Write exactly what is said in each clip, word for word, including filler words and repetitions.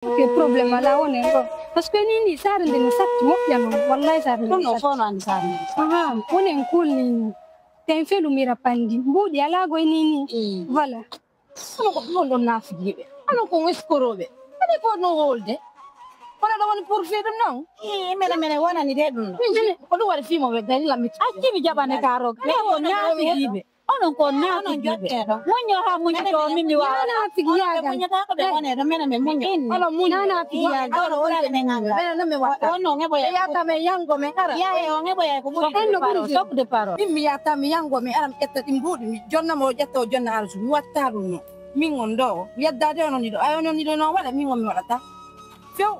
Ok, problème alaa, wonen ɗo. Parce que nii nii, saare nde no satti, moƴƴa non. Wallahi, saare nde no satti. Ɗum ɗo fof no anndi saare nde. Aha, wonen kuulni nii. Ten felumira panndi. Mbuuɗi alaa goy nii nii. Voilà. Kono ko ɗum ɗon naafigiiɓe. Kono ko eskorooɓe. Aɗa ko no wolde. Kono ɗo woni pour fii ɗum noon. Ii, mene, mene wonani de ɗum ɗo. Min jini, ko ɗum waɗi fii mo ɓe gari lammi. Acci mi jaɓane ka rog. Mene ko naafigiiɓe. Onon ko naafigiiɓe. Muñño haa muññito min mi waawa. Naafigiiɓe. Muññata ko ɓe wone ɗo, mene mi muñño. Onon muñño. Naafigiiɓe. Onon wurare men anga. Mene no mi watta. Wonno ngebo ya. Yata men yango men ara. Ya, ya, ngebo ya ko ɓuri. Sokde paro. Sokde paro. Min mi yata mi yango men ara mi ƴetta ɗi mbuuɗi mi jonna mo o ƴetta o jonna arsu mi watta ɗum no. Min on ɗo, yeddaade onon ɗiɗo, ay onon ɗiɗo noon waɗa, min on mi waɗata. Few.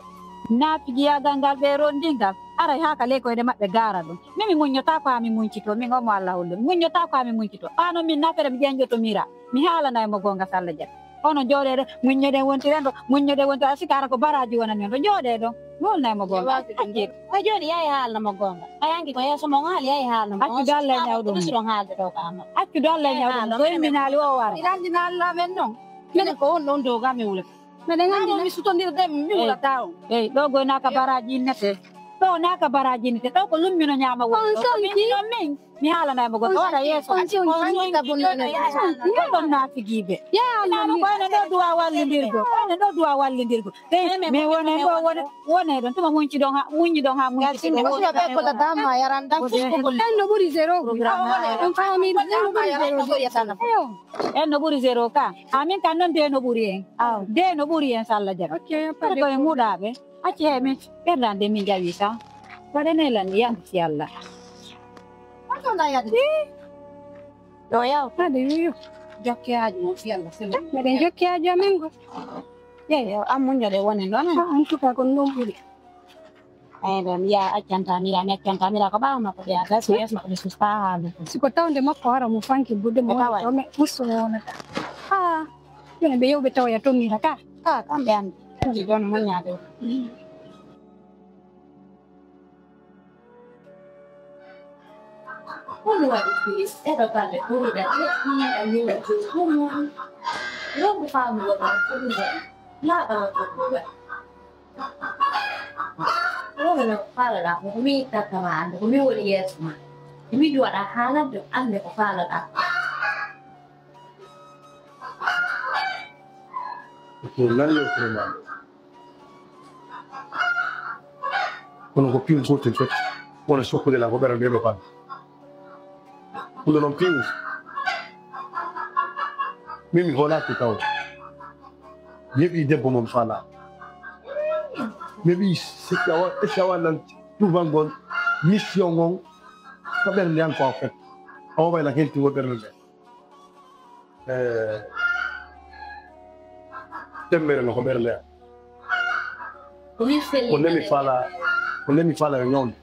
Naafigiyaagal ngal ɓe ronndii ngal, aray haa ka ley koyɗe maɓɓe gaara ɗum. Min mi muññotaako haa mi muñcitoo, min on mo Alla holli. Mi muññotaako haa mi muñcitoo. Ɓaano min nafere mi ƴeñƴotomira. Mi haalanay mo goonga Salla Jam. Onon jooɗeeɗo, muññoɗen wontiren ɗo, muññoɗen wontiren. A sika ara ko baraaji wonani on ɗo, jooɗee ɗo. Mi holnay mo goonga. Accir. A jooni yahi haalna mo goonga. A yanki ko yeeso mon haali yahi haalna mo. Accu Dalla e ñawɗo mum. Ɗum haalde ɗo ko Amadou. Accu Dalla e ñawɗo mum. So imminaali o wara. Iɗa anndi na Alla men noon. Minen ko on ɗon dow ga mi wulata. Miɗen anndi mi sutondirde mi wulata on. Eyi, ɗo goy naaka baraaji innete. Ɗo naaka baraaji innete. Ɗo ko lummino ñaama woni. On sonki. Min mi haalana mo goɗɗo wara yeeso. On sonki. On sonki. Ɗon naafigiiɓe. Yaa ko enen ɗo duwa wallindirgo. Ko enen ɗo duwa wallindirgo. Te mi wonen ɗo wonen. Wonay ɗon tuma muñci ɗon ha muñci ɗon ha muñci ɗon. Parce que ɓe ko dama yaran dan fusko golle. En no ɓuri zéro. On faami en no ɓuri zéro. En no ɓuri zéro ka. Amin kan non de no ɓuri en. Aw. De no ɓuri en Salla Jam. Ok, pare ko en muɗaɓe. Acci he min ɓerdande min jawi sa. Waɗane lan yan si Allah. Wato na yadi. No yaw. Hade yuyu. Jokke haji mo fi Allah sele. Meɗen jokki haji amin go. Yeyo an muññoɗe wonen ɗon. En tout cas kon ɗon ɓuri. Eyi ɗon ya accantamira mi accantamira ko ɓaawo makko ɓe adda so yeeso makko ɓe susta haalu. Siko tawde makko hara mo fanki budde mo woni ɗo me musso wonata. Ha. Ɗum ɓe yewɓe tawa ya tonnira ka. Ha kamɓe anndi ɗi ɗon muññaade. Kono waɗi pilis eɗo balle ɓuruɗe ɗe ɗiɗa miña jow ɗum woni. Rongu faamugo ɗon ɓuruɗe laaɓa no ko ɗuuɗa. Wonana ko faalaɗaa ko ko mi ittanta ma annde ko min woni yeeso ma. Miɗo waɗa haalande annde ko faalaɗaa. Ko lalle o vraiment. Kono ko piwus gotel foti wona sokkude la ko ɓeran ɓeɗo pan. Ɗum ɗo noon piwus. Min mi hoolaaki taw. Yeɓi debbo mon fala. Yeɓi sikki awa sikki awa nan tubangon mission on. Ko ɓernde an ko a foti. Awa wayla heltingol ɓernde nden. Temmere no ko ɓernde am. Ko nde mi faala ko nde mi faala yo ñawde.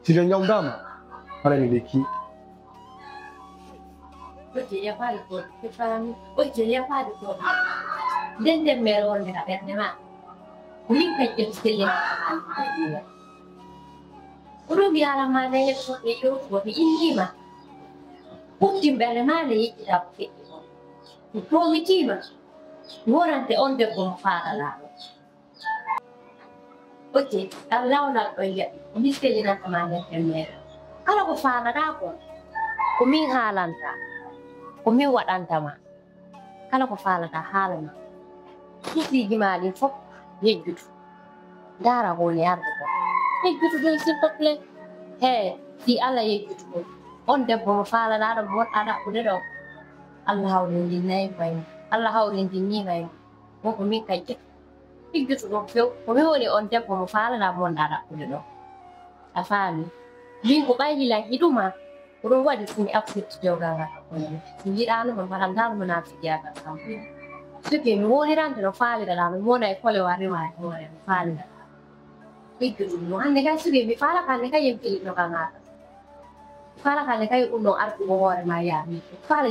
Si nde ñawdaama, hara mi lekki. Ɓoyte yafaade ko ɓe faami ɓoyte yafaade ko nden temmere wonde ka ɓernde ma. Ko min kadi ƴetti sellinaade. Ko ɗum mi aran ma nde yeeso e yewtugo mi innii ma. Ɓurtin ɓernde maa nde yejjita ko feƴƴi kon. Mi promitii ma mi wonante on debbo mo faalaɗaa ɗo. Oke, kam lawnal ɗon yaɓi, mi sellinanta ma nder temmeere. Kala ko faalaɗaa kon, ko min haalanta, ko min waɗanta ma. Kala ko faalaɗaa haalana. Suusiiji maa ɗin fof yejjutu. Ndaara ko woni arde ko. Yejjutu ɗum s'il te plaît. He, si Allah yejjutu ɗum. On debbo mo faalaɗaa ɗo mo woɗɗaa ɗaɓɓude ɗo. Allah hawrindinnayi may mo. Allah hawrindinni may mo. Won ko min kadi yejjutu ɗum few. Ko min woni on debbo mo faalaɗaa mo wonɗaa ɗaɓɓude ɗo. A faami? Min ko ɓayli lan hiɗuma. Ko ɗum waɗi so mi accepte dewgal ngal hakkunde men. Mi yiɗaano mo, mi waɗantaano mo naafigiyagal kam. Suke mi wonirante no faaliraɗaa mi wona e kolewa rewa e hoore mi faaliraɗaa. Igga ɗum no hannde kay suke mi faalaka hannde kay yemkilitno ka ngaaka. Faalaka hannde kay ɗum ɗon artugo hoore ma yaa mi faala.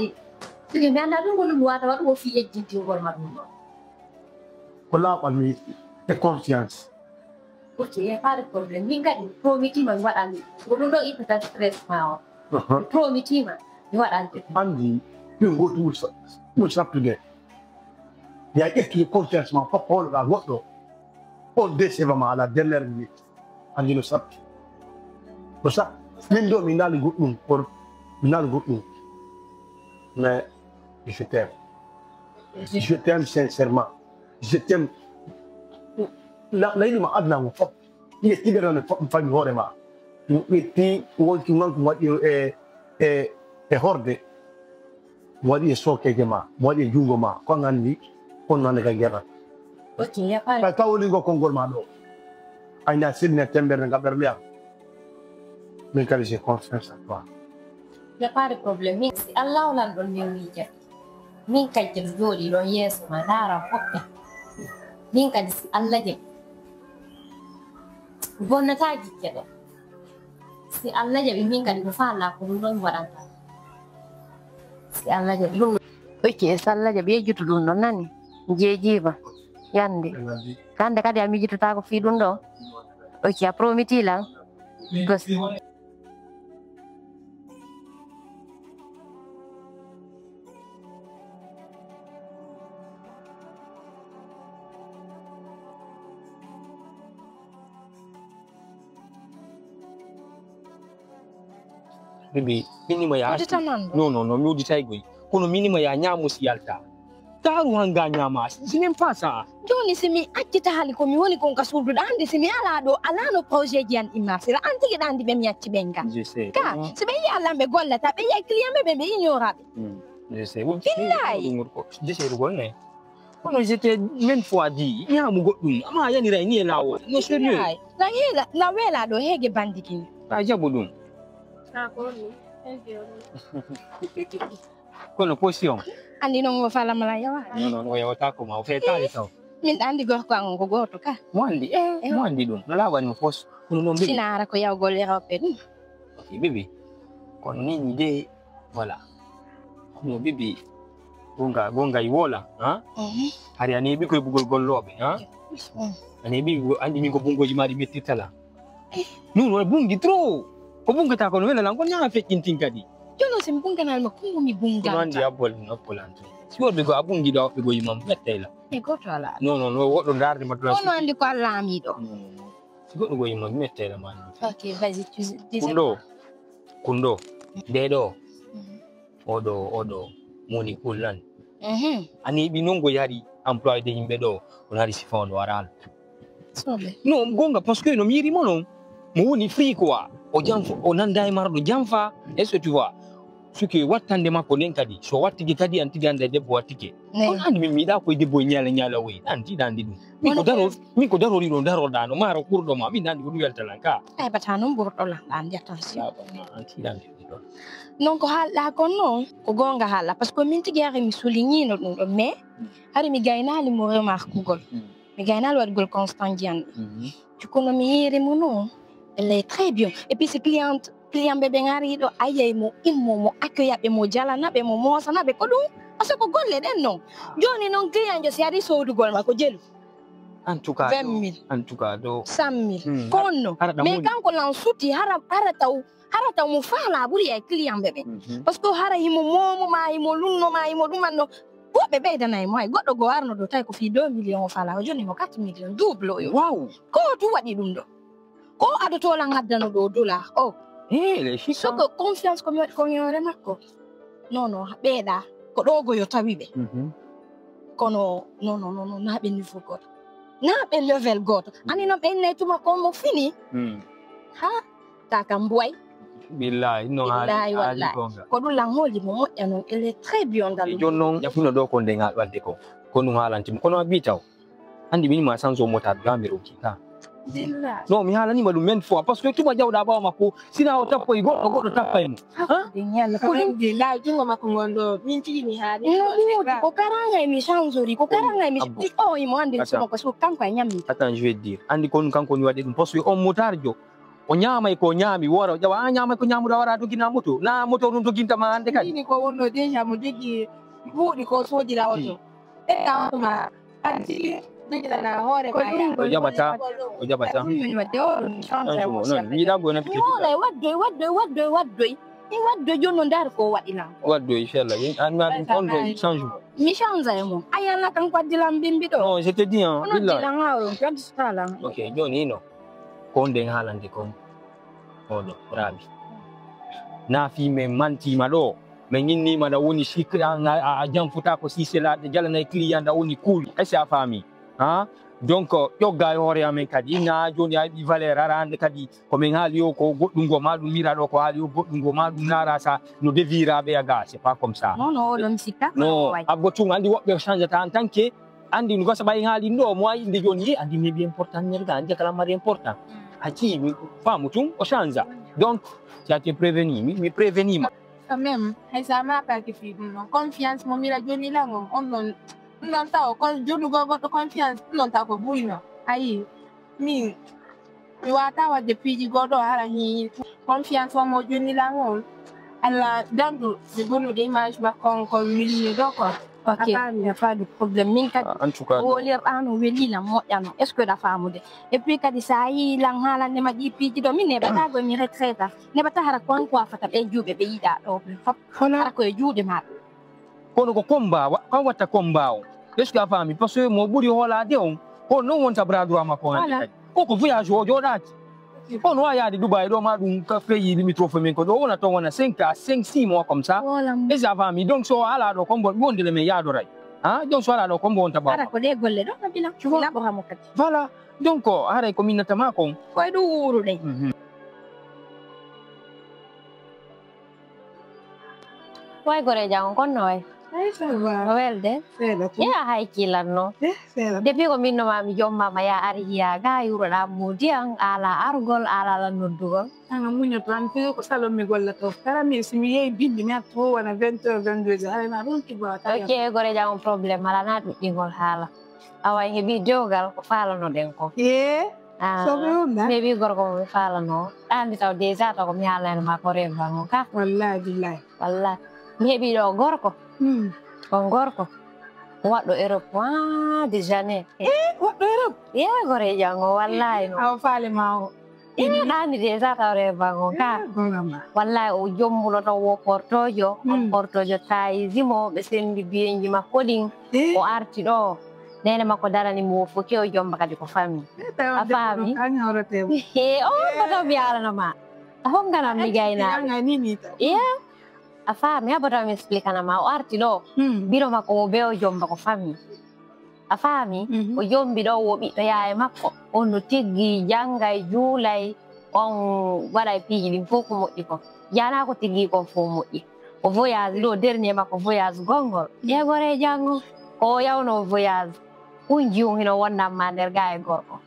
Suke mi annda ɗum ko ɗum wata waɗugo fii yejjintingol ma ɗum ɗon. Ko laaɓal mi yiɗi e confiance. Ok, il n'y a pas de problème. Min kadi mi promitima mi waɗan ɗum. Ko ɗum ɗo ittata stress ma o. Mi promitima mi waɗan ɗum. Anndi min goto ɓuri sa- ɓuri sattude. Ya ƴettude confiance ma fof holoɗa goɗɗo. On décevant à la dernière minute. Anndi no sappi. Ko sa min ɗo mi naali goɗɗum, or mi naali goɗɗum. Mais je t'aime. Je t'aime sincèrement. Je t'aime. La la yiɗuma aduna ngo fof. Ɗi e tiɓere no fof mi fami hoore ma. Mi ƴetti wonki manko mi waɗi e e e horde. Mi waɗi e sookeeje ma, mi waɗi e junngo ma, ko an anndi, on no anndi kay geɗal. Kay taw woni ngo konngol ma ɗo. Ayna sirne tembere nga ɓernde am. Min kadi j'ai confiance en toi. Il n'y a pas de problème. Min si Allah o lanɗon min miija. Min kadi mi jooɗi ɗon yeeso ma ndaara fof. Min kadi si Allah jaɓi. Bonnata jikke ɗo. Si Allah jaɓi min kadi ko faalaa ko ɗum ɗon mi waɗanta. Si Allah jaɓi ɗum. Oke, so Allah jaɓi yejjutu ɗum ɗon nani. Jeejiima. Yande. Kande kadi a mijitotaako fii ɗum ɗo. Oke, a promiti lan. Gosi. Bibi, minima ya. Udita nan. Non non non, mi uditay goy. Kono minima ya ñaamo si yalta. Taru hanga ñaama, si même pas ça. Joni si mi accita hali ko mi woni kon ka suuduɗa, andi si mi ala ɗo, alano projet ji an imma sira, an tigi ɗa andi ɓe mi acci ɓen ka. Je sais. Ka, si ɓe yi alamɓe gollata, ɓe yi client ɓe ɓe ɓe ignoraɓe. Hmm. Je sais. Billahi. Je sais rugol ne. Kono je t'ai même fois dit, ñaamu goɗɗum, ama a yaniray ni e laawol. No sérieux. Ay, na hela, na wela ɗo hege bandi kin. A jaɓu ɗum. Ka ko ni. Kono potion. Andi non mo fala mala yawa. Non non, o yawata ko ma, o fetali taw. Min ɗa andi gorko an on ko goto ka. Mo andi, eh, mo andi ɗum. No laawani mo pos. Kono non bibi. Sinara ko yawgol Europe ɗum. Ok, bibi. Kono ni ni de, voilà. Kono bibi. Gonga, gonga i wola, ha? Mhm. Hari a neeɓi koye bugol gollooɓe, ha? Mm. A neeɓi, andi min ko bungoji maɗi mettirtala. Non, wona bungi trop. Ko bungata kono wela lan, ko ñaama feƴƴintin kadi. Jono si mi bunganal ma, kongo mi bunga. Kono andi a bol, a bolanto. Si woɓɓe go a bungi ɗo, woɓɓe go yimam, mettay la. E goto ala. Non, non, non, woɗɗo darde ma ɗo. Kono andi ko a laamiɗo. Non, non, non. Si goɗɗo go yimam, mettay la ma. Ok, vas-y, tu dis. Kundo. Kundo. Nde ɗo. Mhm. Oɗo, oɗo, moni kullan. Mhm. A neeɓi non go yari employé de yimɓe ɗo, on hari sifa on waraal. Soɓe. Non, gonga, parce que no mi yiri mo non. Mo woni free quoi. O jam fo, o nanda e marɗo jam fa. Est-ce que tu vois? Suke wattande makko nden kadi. So wattike kadi an tigi anda e debbo wattike. Ne. On andi min mi yiɗa koye debbo e ñaala ñaala woyi. An tiɗa andi ɗum. Min ko daro, min ko darori ɗo daroɗa no maaro kurɗo ma. Min andi ko ɗum weltalan ka. Ay bata non ɓurɗo lan, andi attention. An tiɗa andi ɗum ɗon. Non ko haalɗa kon non, ko goonga haala. Parce que min tigi hari mi soulignino ɗum ɗon. Mais hari mi gaynaali mo remarkugol. Mm. Mi gaynaali waɗugol constant ji an ɗi. Mhm. Du coup, no mi yiiri mo non, elle est très bien. Et puis, si client, client ɓe ɓe ngari ɗo, ayey mo immo, mo accueilla ɓe, mo jalana ɓe, mo moosana ɓe, ko ɗum. Parce que ko golle ɗen non. Jooni non, client jo si ari soodugol ma, ko jelu. En tout cas, vingt mille. En tout cas, ɗo. Cent mille. Hmm. Ko on non. Hara ɗam mais woni. Kanko lan suti, hara, hara taw, hara taw mo faala ɓuri ay client ɓe ɓe. Mhm. Parce que hara himo moomo ma, himo lunno ma, himo ɗuman no. Woɓɓe ɓeydanay mo, hay goɗɗo goo arno ɗo tawi ko fii deux millions o fala, o jonni mo quatre millions, double o yo. Wow. Ko tu waɗi ɗum ɗo? Ko adoto lan addano ɗo dollar o. Eh, les chiffres. So ko confiance ko mi waɗi ko ñoore makko. Non, non, ɓeeɗa, ko ɗo go yo tawi ɓe. Mhm. Kono, non, non, non, non, na ɓe niveau goto. Na ɓe level goto. Ani non ɓe innay tuma ko mo fini. Hmm. Ha? Ta kam mboy. Billahi, no haali, billahi, haali wallahi. Gonga. Ko ɗum lan hooli mo moƴƴa non, elle est très bien dans le. Jooni noon, ƴafuno ɗo ko nde ngal wadde ko. Ko ɗum haalanti mo. Kono a mbii taw. Anndi min ma sanso mota ga mi ronki ka. Billahi. Non, mi haalanima ɗum men fois. Parce que tuma jawɗa ɓaawo makko, sina o tappoy goɗɗo, goɗɗo tappay mo. Ha? Ko ɗum. Billahi, jungo makko ngon ɗo, min tigi mi haali. No ɗum woni, ko karanga e mi sansori, ko karanga e mi. Abbo. O imo anndi. Attends. Suma ko so kanko e ñammi. Attends, je vais dire. Anndi ko ɗum kanko ni waɗi ɗum. Parce que on motarjo. O ñaamay ko ñaami, wara, o ƴawa, a ñaamay ko ñaamuɗa, wara dogina moto. Na moto ɗum doginta ma hannde kadi. Ini ko wonno déjà mo jogi buuɗi ko soodira oto. Ɓe ka oto ma. Addi, jogirana hoore ma. O jaɓata, o jaɓata. Ɗum min wadde o ɗum. An sumo, non, mi yiɗa go na mi wona e waddoy, waddoy, waddoy, waddoy. Mi waddo jooni no ndaar ko waɗi lan. Waddo, inchallah. An ma ɗum on ɗo change mo. Mi change e mo. A yana kan ko addi lan bimbi ɗo. Non, je te dis, hein, Ono billah. Di lan ha o, waddi sala. Ok, jooni ino. Ko nden haalande kon. Oɗo, raaɓi. Na fi men mantima ɗo. Men innima ɗa woni sikki, a, a, a janfuta ko sisela, ɗe jalanay client ɗa woni kuuli. Est-ce que a faami? Ha? Donc, ƴogga e hoore amen kadi. Na jooni a heɓi valeur, ara hande kadi. Ko min haali o ko goɗɗum ngo ma ɗum mira ɗo, ko haali o goɗɗum ngo ma ɗum nara sa no devira ɓe aga, c'est pas comme ça. Non, non, oɗo mi sikka. No, abbo tun andi woɓɓe change ta en tant que andi no gasa ɓay haali ɗo mo ayi nde jooni ye andi mi heɓi important nerga andi kala mari important. Hati mi faamu tun o change. Donc, tu as été prévenu, mi, mi prévenu ma. Quand même, hay sa ma ka ke fi ɗum non. Confiance mo mira jooni lango, on non, non taw, kon joɗugo goɗɗo confiance, non taw ko buyno. Ayi. Min mi wata wadde piiji goɗɗo hara hi confiance on mo jonni lan on. Allah dandu mi bonnude image makko on ko milni ɗo ko. Ok. A faami a faami problème min kadi. Ah, en tout cas, wolirɗano welila moƴƴano est ce que ɗa faamude? Et puis kadi sa yi lan haalande ma ɗi piiji ɗo min neɓatago mi retraita neɓata hara kon ko a fata ɓe juuɓe ɓe yiɗa ɗo ɓe fop. Hara koye juuɗe maɓɓe. Kono ko combat wa- kan watta combat o est ce que a faami parce que mo ɓuri hoolaade on ko non wonta bras droit makko hande kadi. Ko ko voyage o jooɗaaki. Kono a yaade dubai ɗo ma ɗum ka feyi limitrophe min ko ɗo wona toon wona cinq à cinq six mois comme ça. Est ce que a faami? Donc so ala ɗo combo wonde le men yaadoray. Ha? Donc so ala ɗo combo wonta ɓawa. Ara ko ɗe golle ɗo kabila. Laɓo hamo kadi. Voilà. Donc haray ko min nattama kon. Koye ɗum wuuruɗen. Way goreeja on kon no way? Ay ça va. No welde? Seeɗa ko. Ya hay kilan no. Eh, seeɗa. Depuis ko min no ma mi jomma ma ya ari ya ga yuro da mudi an ala argol ala la noddugol. An a muñoto an ko salon mi golla to. Kala mi si mi yehi bindi mi atto wona vingt heures vingt-deux heures. Ala na ɗum ki ba ta. Ok goreeja on problème ala na ɗuɗɗingol haala. Awa en heɓi dewgal ko faalanoɗen ko. Ee, ah, so ɓe wonda? Mi heɓi gorko mo mi faalano. Ɗandi taw déjà taw ko mi haalnani ma ko rewba ngo ka. Wallahi billahi. Wallahi. Mi heɓi ɗo gorko. Hmm. On gorko. Waɗɗo Europe ah déjà ne. Ee, waɗɗo Europe? Ee, goreeja ngo wallahi no. Awa faale ma o. Ina ɗaani déjà tawre bango ka. Wallahi o jombuno taw wo portojo on portojo tayisimo ɓe sendi biyenji makko ɗin. O arti ɗo nene makko darani mo foki o jomba kadi ko fami. A fami? He o bata mi alana ma a honganam mi gayna. Iya. A fami a bata mi explikanama o arti ɗo biro makko mo be o jomba ko fami. A faami o jombi ɗo wo ɓiɗɗo yaaye makko on no tiggi janngay juulay on waɗay piiji ɗin fof ko moƴƴi ko jana ko tiggi kon fof moƴƴi. O voyage ɗo dernier makko voyage gonngol ƴeegore janngo ko o yawno voyage. Un jiwun hino wonnanma nder ga e gorko.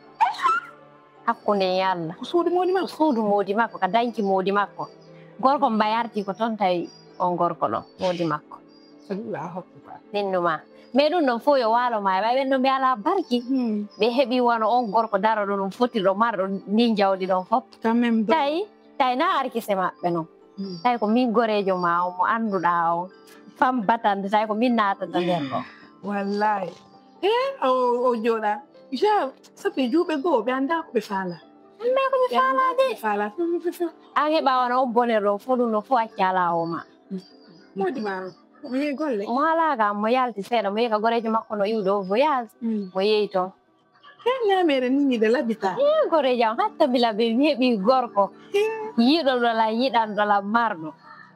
Hakkunde e Allah. Ko suudu moodi makko? Suudu moodi makko ka danki moodi makko. Gorko mbayarti ko toon tawi on gorko ɗo moodi makko. Allahu akbar. Ninnuma mais ɗum ɗon fof yo waalo ma e ɓay ɓen ɗo mbi ala barki. Ɓe heɓi wano on gorko daroɗo ɗum fotirɗo marɗo ndin jawdi ɗon fof. Tawi tawi na arkise maɓɓe noon. Tawi ko min goreejo ma on mo annduɗaa on fam batande tawi ko min naatata nder ɗo. Wallahi. E o o jooɗa ja sabu e juuɓe goo ɓe anndaa ko ɓe faalaa. Anndaa ko ɓe faalaa de. An heɓa wona on boner ɗo fof ɗum no fof acca alaa o ma. Moodi ma mi golle. Mo alaa kam mo yalti seeɗa mo yehi ka goreejo makko no iwde o voyage mo yehi toon. Ken ñaameere ni miɗa labita. Ii goreejo am hatta mi labe mi heɓi gorko yiɗoɗo la yiɗanɗo la marɗo.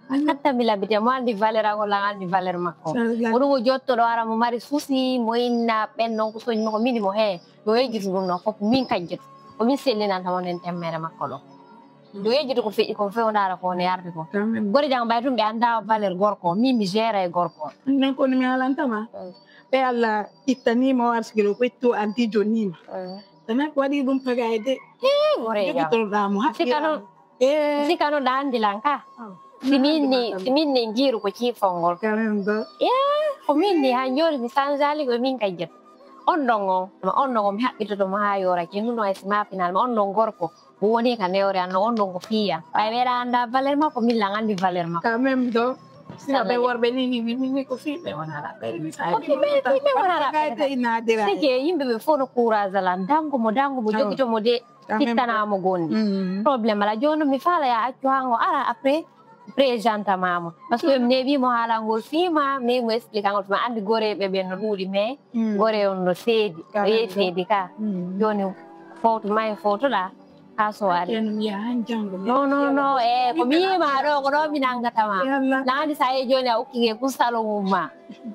Hatta mi labite mo andi valeur an walla an andi valeur makko. Ko ɗum o jottoɗo ara mo mari souci mo inna ɓen noon ko soñi mo ko mini mo he. Yo yejjitu ɗum noon fof min kajjatu ko min sellinanta mo nden temmere makko ɗo. Yo yejjitu ko feƴƴi kon few ndaara ko ne yarde ko. Goreejo am ɓay ɗum ɓe annda valeur gorko min mi géré gorko. Ɗum noon kono mi haalantama. Ɓe Allah ittaniima o arsigil o ko ittu addi jonnima. Tana ko waɗi ɗum pagaye de. Hee goreejo am. Jogitorɗaa mo haqqi. Sikka noon sikka noon ɗa anndi lan ka. Si min ni si min ni njiiru ko ciifol ngol. Quand même do. Ee ko min ni han jooni mi sanjali ko min kajjat. On ɗon on ma on ɗon on mi haɓɓitoto mo haa yoorake nduno ay si ma final ma on ɗon gorko. Ko woni ka newre an no on ɗon ko fiya ɓay ɓeɗa annda valeur makko min lan anndi valeur makko. Quand même do. Sino ɓe worɓe ni ni min ni ko fiɓe wonala ɓe. Sike yimɓe ɓe fof no courage alan dango mo dango mo jogito mo de. Fittanamo gondi problème ala joni mi faala ya accu hango ara après. Présenta mama. Parce que mi neeɓi mo haalangol fima, mi mo expliquangol fima. Andi goreɓe ɓen no ɗuuɗi, mais gore on no seedi. No yeeyi seedi ka. Joni fowto ma e fowtoɗa. Ha so ari. Non, non, non, eh, ko mi yima ɗo, ko ɗo mi nangata ma. Nandi sa e joni a ukki nge kun salo mum ma.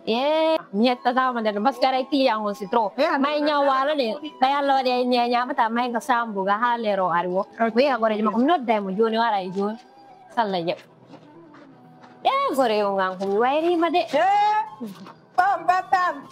Eh, mi yettatama nder, parce que aray client on si trop. May ñaw wala de, kay Allah waɗi ay ñamata, may ka sambu ga ha lero ari wo. Mo yiya goreji makko, mi nodday mo joni, wara e joni. Salla jaɓ. Eh, gore o ngan ko mi wayrima de. Eh, bam, bam, bam.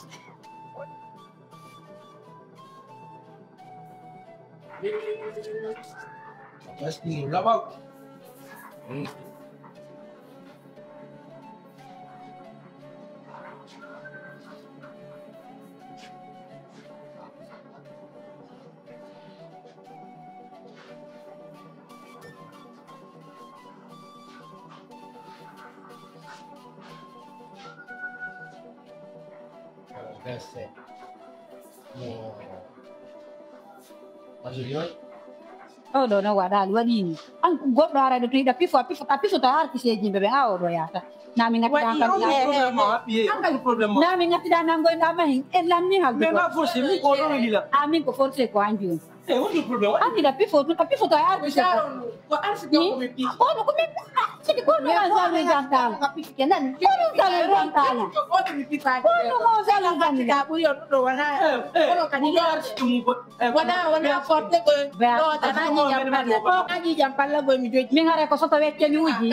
Oɗo no waɗali waɗini. An goɗɗo ara ɗo toyiɗa pifo a pifo a pifo to artisteji yimɓe ɓe ha oɗo yata. Nami ngati dan kan. Nami ngati dan nan goy dama hin. E lammi hal. Mais ma forcé mi ko ɗo wila. Amin ko forcé ko anjum. E wonde problème. An ila pifo to pifo to artiste. Ko artiste ko mi pifo. Ko no ko mi sidi ko no ma zalu gantala. Ko no zalu gantala. Ko no ma zalu gantala. Ko no ma zalu gantala. Ko no kadi artiste mu ko. Wona, wona forte ko. Ɗo tan a ƴiƴam balla. A ƴiƴam balla ko mi jogi. Min hare ko soto wecce mi uji.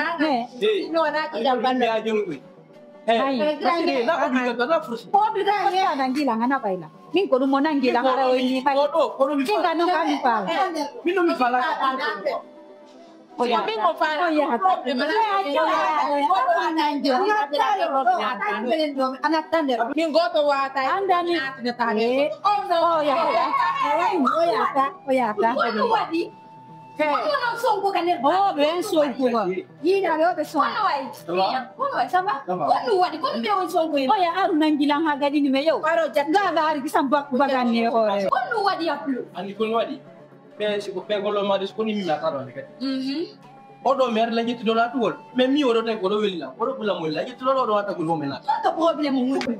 No, wona ƴiƴam balla. Ayi. Ayi. Ko obliga ye ana ngila ngana bayla. Min ko ɗum o nangila hara o ni kadi. Min ka non ka mi fala. Min no mi fala. Ko min mo fala. O yahata. Ana tande. Min goto wata. Andani. O yahata. O yahata. O yahata. Ko ɗum waɗi? Ko non Sonko ka nder. Oh, ɓe en Sonko ko. Yiina ɓe o ɓe Sonko. Kono wayi. Kono wayi, ça va? Kono waɗi, kono ɓe on Sonko en. Oya aru nangilan ha gadini me yow. Waro jat. Ga ga hari kisan bak bagan ne hore. Kono waɗi aplu. Andi kono waɗi. Ɓe siko ɓe golo ma de siko ni mi na taro ne kadi. Mhm. Oɗo mer la ƴetti dola tuwol. Mais mi oɗo tay ko ɗo weli la. Oɗo bula mo la ƴetti dola oɗo wata ko homena. Ko problème woni.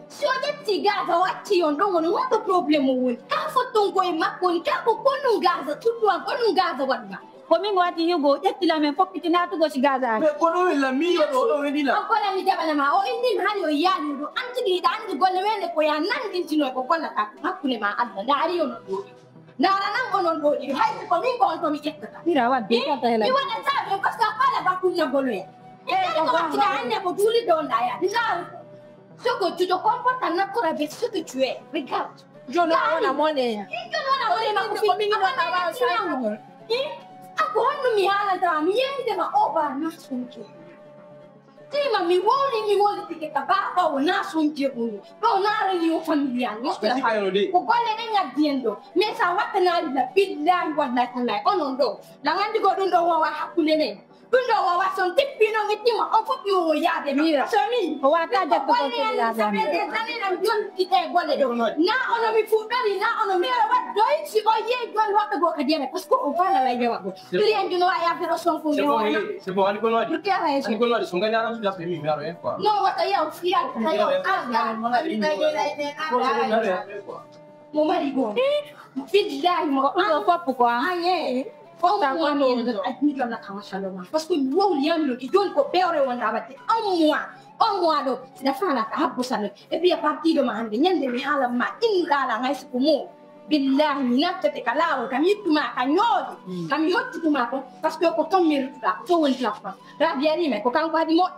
Si o ƴetti Gaza o acci on ɗon, woni honto problème o woni? Ka fotton ko e makko woni, ka ko konnun Gaza, tuddu an konnun Gaza waɗuga. Ko min wati Hugo, ƴetti la men fokkiti natugo si Gaza. Mais ko ɗo wella mi yo ɗo ɗo weli la. An kola mi jaɓana ma, o inni mi hani o yaali ɗo. An tigi hiɗa andi golle wele ko ya nangintino ko kollata hakkunde ma Allah. Ndaari on ɗo. Ndaara nan onon ɗo ɗiɗo, hay ko min ko on to mi ƴettata. Mira wadde kata hela. Mi waɗata ɓe parce que a faala bakkunna goloya. E kala ko wattita hannde ko juuli ɗo ndaya. Ndaaru. Ce que tu te comportes en accord avec ce que tu es. Regarde. Jono ona mone. Jono ona mone ma ko ko min no tawa sa. Ako honno mi haalata mi yende ma o ba na sunke. Tima mi wowli mi wowlitike ka baaba o na sonje oyo ɗo na réunion familial. Ko golle ɗen ngaddi en ɗo. Mais sa wattanaali la billahi wallahi tallahi onon ɗo langandi ko ɗum ɗo wowa hakkunde men. Ɗum ɗo wowa son tippino mi tima o fof yo o yaade mira so mi o wata jatto ko golle en sa fait des années nan jonti ɗe golle ɗo na ono mi fuɗɗori na ono mi waɗdoy si o yeeyi ɗon waɗɗo goo ka jere parce que o fala lay yawa goo. Client no a yafiro son ko mi wona. C'est bon, ani kono wadi. Ani kono wadi so ngani aram da pe mi mi aro en quoi. No wata yaw fiya ta yaw. Mo mari go. Billahi mo. Ko ɗum ɗo fof quoi. Aye. Ko mo ni admito na kama shaloma. Parce que wo yamlo ki don ko bewre wonda wati. Un mois. Un mois ɗo. Sida fala ka habbo salo. Et puis à partir de ma hande nyande mi hala ma in dala ngai ko mo. Billahi mi nattete ka laawol kam yittuma ka ñooƴi kam mi hoccituma kon parce que ko ton mi ruttuɗa ko ton woni tila ko kan rabi yarima ko kanko haadi moƴƴi.